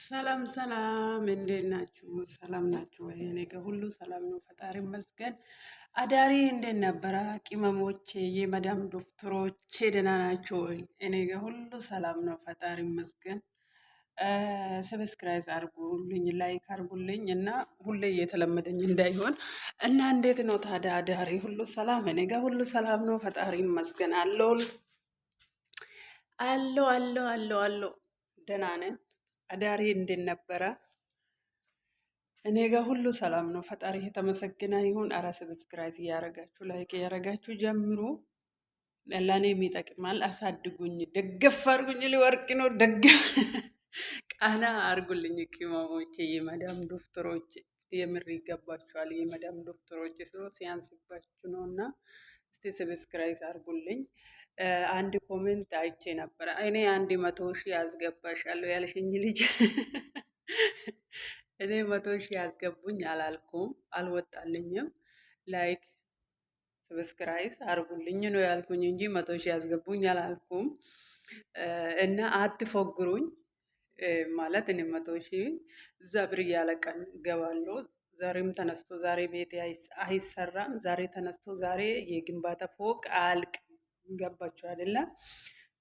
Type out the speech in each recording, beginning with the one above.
ሰላም ሰላም፣ እንዴት ናችሁ? ሰላም ናችሁ ወይ? እኔ ጋር ሁሉ ሰላም ነው፣ ፈጣሪ ይመስገን። አዳሪ እንዴት ነበረ? ቅመሞቼ፣ የመዳም ዶክተሮቼ ደህና ናችሁ ወይ? እኔ ጋር ሁሉ ሰላም ነው፣ ፈጣሪ ይመስገን። Subscribe አርጉልኝ፣ like አርጉልኝ እና ሁሌ እየተለመደኝ እንዳይሆን እና እንዴት ነው ታዲያ አዳሪ ሁሉ ሰላም? እኔ ጋር ሁሉ ሰላም ነው፣ ፈጣሪ ይመስገን። አለው አለው አለው አለው አለው፣ ደህና ነን። አዳሪ እንዴት ነበረ? እኔ ጋር ሁሉ ሰላም ነው። ፈጣሪ የተመሰገነ ይሁን። አረ subscribe እያረጋችሁ like እያረጋችሁ ጀምሩ። ለእኔም ይጠቅማል። አሳድጉኝ፣ ደገፍ አርጉኝ። ሊወርቅ ነው። ደገፍ ቃና አርጉልኝ። ቅመሞቼ፣ የመዳም ዶክተሮች የምር ይገባችኋል። የመዳም ዶክተሮች ስሎ ሲያንስባችሁ ነው እና እስቲ subscribe አርጉልኝ። አንድ comment አይቼ ነበረ። እኔ 100,000 አስገባሻለሁ ያልሽኝ ልጅ እኔ 100,000 ያስገቡኝ አላልኩም፣ አልወጣልኝም። Like subscribe አርጉልኝ ነው ያልኩኝ እንጂ 100,000 ያስገቡኝ አላልኩም። እና አትፎግሩኝ ማለት እኔ 100,000 ዘብር እያለቀን ገባለሁ። ዛሬም ተነስቶ ዛሬ ቤት አይሰራም። ዛሬ ተነስቶ ዛሬ የግንባታ ፎቅ አልቅ ገባችሁ አይደለ?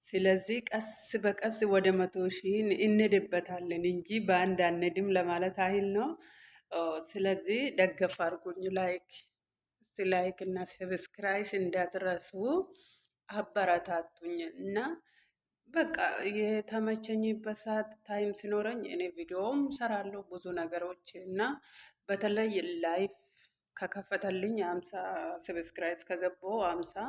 ስለዚህ ቀስ በቀስ ወደ 100,000 እንሄድበታለን እንጂ በአንድ አንሄድም ለማለት ያህል ነው። ስለዚህ ደገፍ አድርጉኝ፣ like like እና subscribe እንዳትረሱ፣ አበረታቱኝ እና በቃ የተመቸኝበት ሰዓት time ሲኖረኝ እኔ ቪዲዮም ሰራለሁ ብዙ ነገሮች እና በተለይ live ከከፈተልኝ 50 subscribe ከገባሁ 50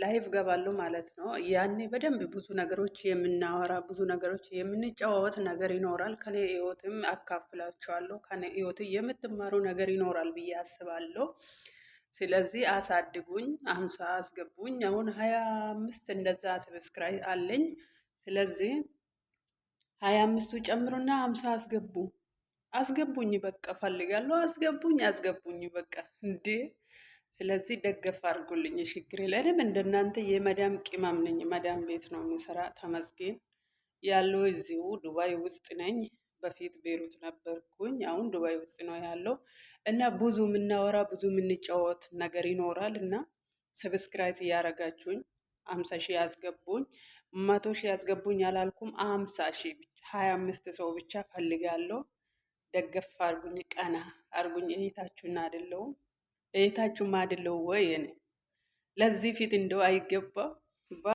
live ገባለሁ ማለት ነው። ያኔ በደንብ ብዙ ነገሮች የምናወራ ብዙ ነገሮች የምንጨዋወት ነገር ይኖራል። ከኔ ህይወትም አካፍላችኋለሁ። ከኔ ህይወት የምትማሩ ነገር ይኖራል ብዬ አስባለሁ። ስለዚህ አሳድጉኝ፣ 50 አስገቡኝ። አሁን 25 እንደዛ subscribe አለኝ። ስለዚህ 25ቱ ጨምሩና 50 አስገቡ፣ አስገቡኝ። በቃ ፈልጋለሁ። አስገቡኝ፣ አስገቡኝ። በቃ እንዴ! ስለዚህ ደገፍ አድርጉልኝ። ችግር የለም። እንደናንተ የመዳም ቅመም ነኝ። መዳም ቤት ነው የሚሰራ። ተመስገን ያለው እዚሁ ዱባይ ውስጥ ነኝ። በፊት ቤሩት ነበርኩኝ። አሁን ዱባይ ውስጥ ነው ያለው እና ብዙ የምናወራ ብዙ የምንጫወት ነገር ይኖራል እና subscribe እያረጋችሁኝ 50,000 ያስገቡኝ፣ 100,000 ያስገቡኝ አላልኩም። 50,000 ብቻ 25 ሰው ብቻ ፈልጋለሁ። ደገፍ አርጉኝ፣ ቀና አርጉኝ። እህታችሁና አይደለሁም እህታችሁም አይደለሁ ወይ? እኔ ለዚህ ፊት እንደው አይገባም።